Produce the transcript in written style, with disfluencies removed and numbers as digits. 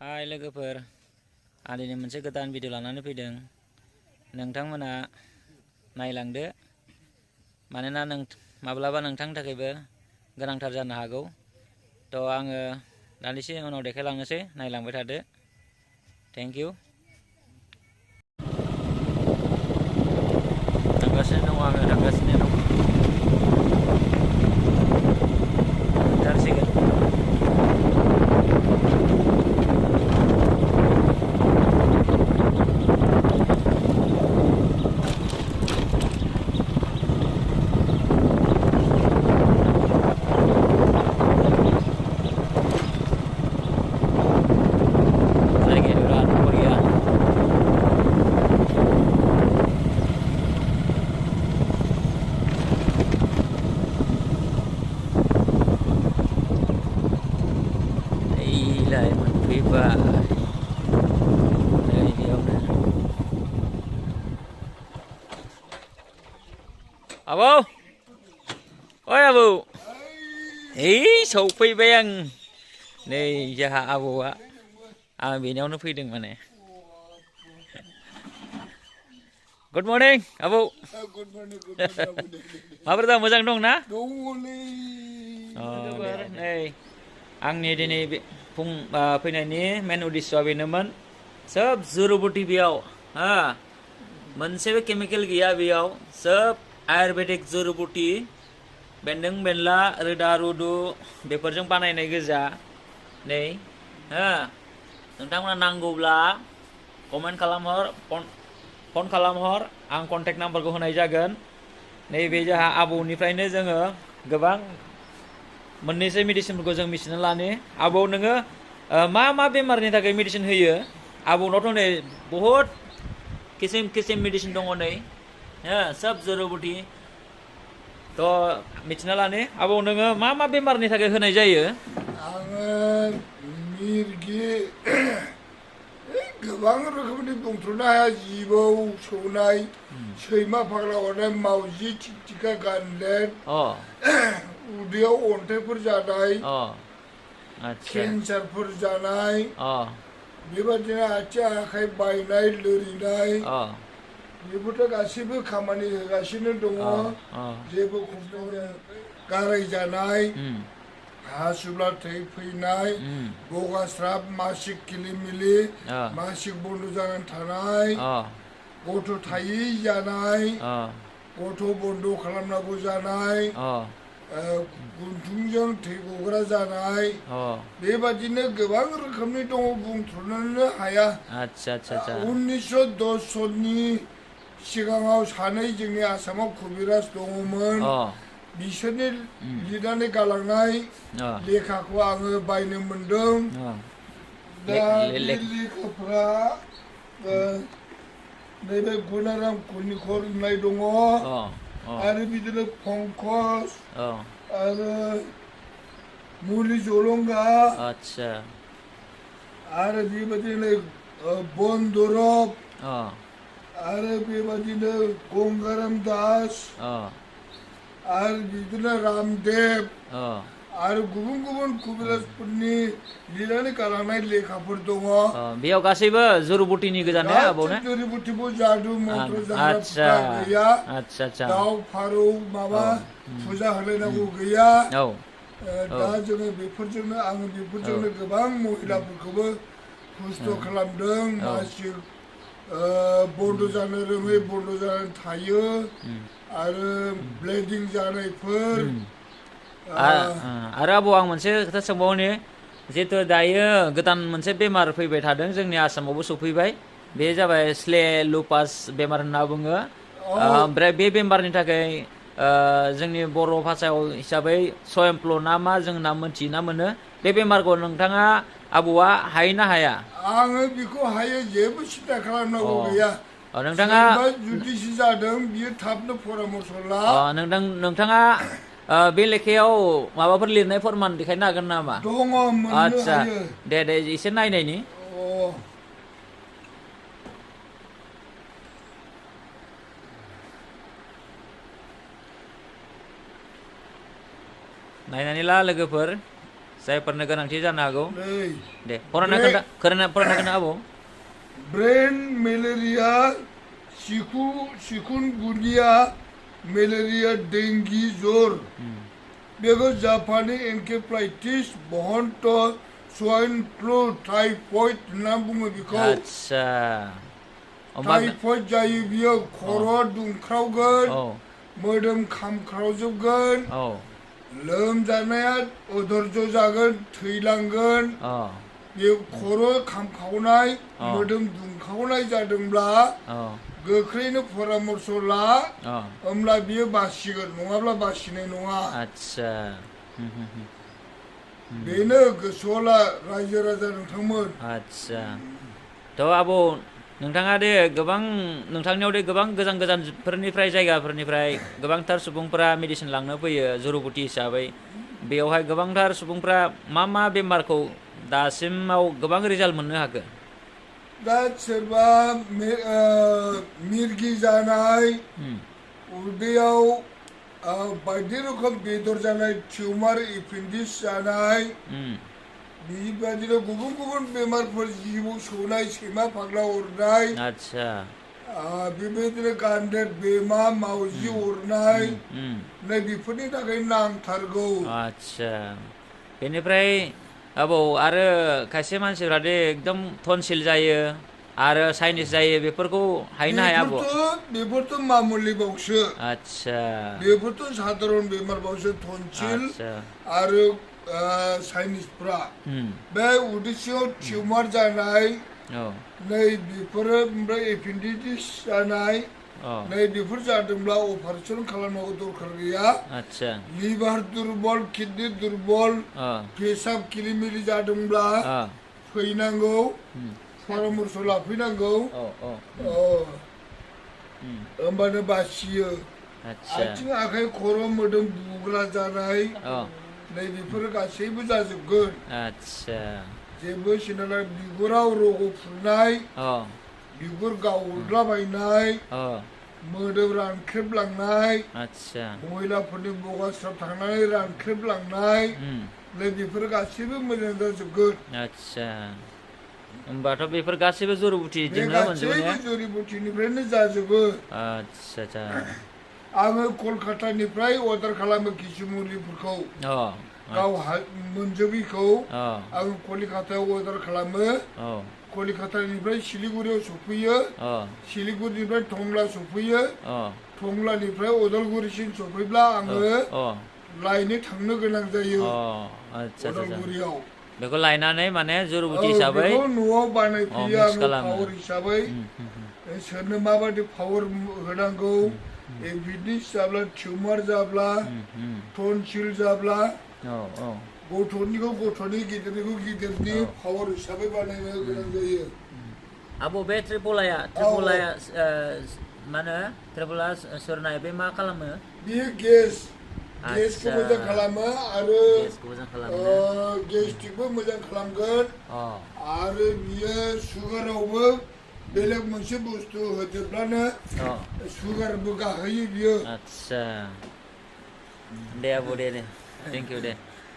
हाय लोगोफोर, आं दिनै मोनसे गोदान भिडिअ लानानै फैदों। नोंथांमोना नायलांदो, मानोना माब्लाबा नोंथांनि थाखायबो गोनांथार जानो हागौ। थ' आङो दान्दिसे उनाव देखायलांनोसै, नायलांबाय थादो। Thank you. थांगासिनो दङ, आङो थांगासिनो दं। थांथारसिगोन। Abo, oi Abu, सौफैबाय आं नै जोंहा आबौआ, आं बेनियावनो फैदों माने। गुड मर्निं आबौ। माबोरै दं, मोजां दं ना? नै आंनि दिनै फुं फैनायनि मेन उद्देश्यआ बेनोमोन, सोब जुरुबति बेयाव मोनसेबो केमिकेल गैया बेयाव, सोब आयुर्वेदिक जुरुबति, बेन्दों बेनला रोदा रुदु बेफोरजों बानायनाय गोजा। नै नोंथांमोना नांगौब्ला कमेन्ट खालामहर, फन खालामहर, आं कन्टेक्ट नाम्बारखौ होनाय जागोन। नैबे जोंहा आबौनिफ्रायनो जोङो गोबां मोननैसो मेडिसिनफोरखौ जों मिथिना लानो। आबौ नोङो मा मा बेमारनि थाखाय मेडिसिन होयो? आबौनावथ' नै बहुद किसिम मेडिसिन दङ नै, सोब जुरुबति। थ' मिथिना लानो, आबौ नोङो मा मा बेमारनि थाखाय होनाय जायो? आङो मिरगि गोबां रोखोमनि बुंथ'नो हाया, जिबौ सौनाय, सैमा फाग्ला अरनाय, मावजि थिखथिखा गान्लेद, उदैयाव अन्थाइफोर जानाय, केन्सारफोर जानाय, बेबादिनो आथिं आखाइ बायनाय लोरिनाय, बेफोरथ' गासैबो खामानि होगासिनो दङ। जेबो गाराय जानाय, हासुब्ला थै फैनाय, बगास्राब, मासिक किलिमिलि, मासिक बन्द' जानानै थानाय, गथ' थायि जानाय, गथ' बन्द' खालामनांगौ जानाय, गुन्थुंजों थै गग्रा जानाय, बेबादिनो गोबां रोखोमनि दङ, बुंथ'नोनो हाया। 1910 सननि सिगाङाव सानै जोंनि आसामाव कबिराज दङमोन। बिसोरनि लिरनानै गालांनाय लेखाखौ आङो बायनो मोनदों। दा बे लेखाफ्रा नैबे कनिकर होननाय दङ, आरो बिदिनो पंकज, आरो मुलि जलंगा, आरो बेबादिनो बन दरब, आरो बेबादिनो गंगाराम दास, आरो बिदिनो रामदेव, आरो गुबुन गुबुन कबिराजफोरनि लिरनानै गालांनाय लेखाफोर दङ। बेयाव गासैबो जुरुबतिनि गोजा ने आबौने? जुरुबतिबो जादु मन्त्र जाग्रा गैया, दाउ फारौ माबा फुजा होलायनांगौ गैया। दा जोङो बेफोरजोंनो गोबां महिलाफोरखौबो खस्थ' खालामदों। मासिक बन्द' जानो रोङै बन्द' जानानै थायो, आरो ब्लिडिं जानायफोर। आरो आबौ आं मोनसे खोथा सोंबावनि, जिहेतु दायो गोदान मोनसे बेमार फैबाय थादों, जोंनि आसामावबो सफैबाय, बे जाबाय स्ले लुपास बेमार होनना बुङो। ओमफ्राय बे बेमारनि थाखाय जोंनि बर' भाषायाव हिसाबै स्वयंफ्लु ना मा जों नाम मोनथिना मोनो। बे बेमारखौ नोंथाङा आबौआ हायो ना हाया? आङो बेखौ हायो, जेबो सिन्था खालामनांगौ गैया। नोंथाङा जुदिसो जादों बियो थाबनो परामर्श ला। नोंथाङा बे लेखायाव माबाफोर लिरनाय फोरमान देखायनो हागोन नामा? दङ, मोननो हायो। दे एसे नायनायनि। नायनानै ला लोगोफोर, जायफोरनो गोनांथि जानो हागौ नै दे फरायना खोन्था आबौ ब्रेन मेलेरिया चिकुनगुनिया मेलेरिया डेंगि ज्वर बेखौ जापानी एनकेफ्लाइटिस बहन्त स्वाइन फ्लु टाइफयड होनना बुङो बेखौ आच्छा टाइफयड जायो बियो खर' दुंख्रावगोन मोदोम खामख्रावजोबगोन लोमजानाया अधर्ज जागोन थैलांगोन बे खर' खामखावनाय मोदोम दुंखावनाय जादोंब्ला गोख्रैनो परामर्श ला होमब्ला बियो बासिगोन नङाब्ला बासिनाय नङा आच्छा बेनो गोसोआव ला रायजो राजा नोंथांमोन आच्छा थ' आबौ नोंथाङा दे गोबां नोंथांनियाव दे गोबां गोजान गोजानफोरनिफ्राय जायगाफोरनिफ्राय गोबांथार सुबुंफोरा मेडिसिन लांनो फैयो जुरुबुथि हिसाबै बेयावहाय गोबांथार सुबुंफ्रा मा बेमारखौ दासिमाव गोबां रिजाल्ट मोननो हाखो दा सोरबा मिरगि जानाय उदैयाव बायदि रोखोम बेदर जानाय टिउमार एपेन्डिक्स जानाय बेबायदिनो गुबुन गुबुन बेमारफोर जिबौ सौनाय सैमा फाग्ला अरनाय आच्छा बेबायदिनो गान्देर बेमा मावजि अरनाय नै बेफोरनि थाखाय नांथारगौ आच्छा बेनिफ्राय आबौ आरो खायसे मानसिफ्रा दे एकदम टनसिल जायो आरो साइनिस जायो बेफोरखौ हायनो हाया आबौ बेफोरथ' मामुलिबावसो आच्छा बेफोरथ' साधारन बेमारबावसो टनसिल आरो साइनिसफ्रा बे उदै सिङाव टिउमार जानाय नै बेफोरो ओमफ्राय एपेन्डिक्स जानाय नै बेफोर जादोंब्ला अपारेसन खालामनांगौ दरखार गैया आच्छा लिभार दुरबल किडनि दुरबल पेसाब किलिमिलि जादोंब्ला फैनांगौ परामर्श लाफैनांगौ होमबानो बासियो आथिं आखाइ खर' मोदोम बुग्रा जानाय नै बेफोरो गासैबो जाजोबगोन आच्छा जेबो सिनाला बिगुराव रग' फुरनाय बिगुर गावलाबायनाय मोदोम रानख्रेबलांनाय आच्छा महिलाफोरनि बगास्राव थांनानै रानख्रेबलांनाय नै बेफोर गासैबो मोजां जाजोबगोन आच्छा होमबाथ' बेफोर गासैबो जुरुबुथिजोंनो मोनजोबो ने जुरुबुथिनिफ्रायनो जाजोबो आच्छा आङो कलकातानिफ्राय अर्डार खालामो किसु मुलिफोरखौ गाव मोनजोबैखौ आङो कलिकातायाव अर्डार खालामो कलिकातानिफ्राय सिलिगुरियाव सफैयो सिलिगुरिनिफ्राय टंला सफैयो टंलानिफ्राय अदालगुरिसिम सफैब्ला आङो लायनो थांनो गोनां जायो अदालगुरियाव बेखौ लायनानै माने जुरुबुथि हिसाबै न'आव बानायफैयो आङो पावार हिसाबै सोरनो माबायदि पावार होनांगौ एपेन्डिक्स जाब्ला टिउमार जाब्ला टनसिल जाब्ला गथ'निखौ गथ'नि गिदिरनिखौ गिदिरनि पावार हिसाबै बानायनो गोनां जायो आबौ बे ट्रिपलाया मा होनो ट्रिपला सोरनाय बे मा खालामो बियो गेसखौ मोजां खालामो आरो गेस्ट्रिकबो मोजां खालामगोन आरो बियो सुगारावबो बेलेग मोनसे बुस्थु होदेरब्लानो सुगारबो गाहोयो बियो आच्छा दे आबौ दे थेंक इउ दे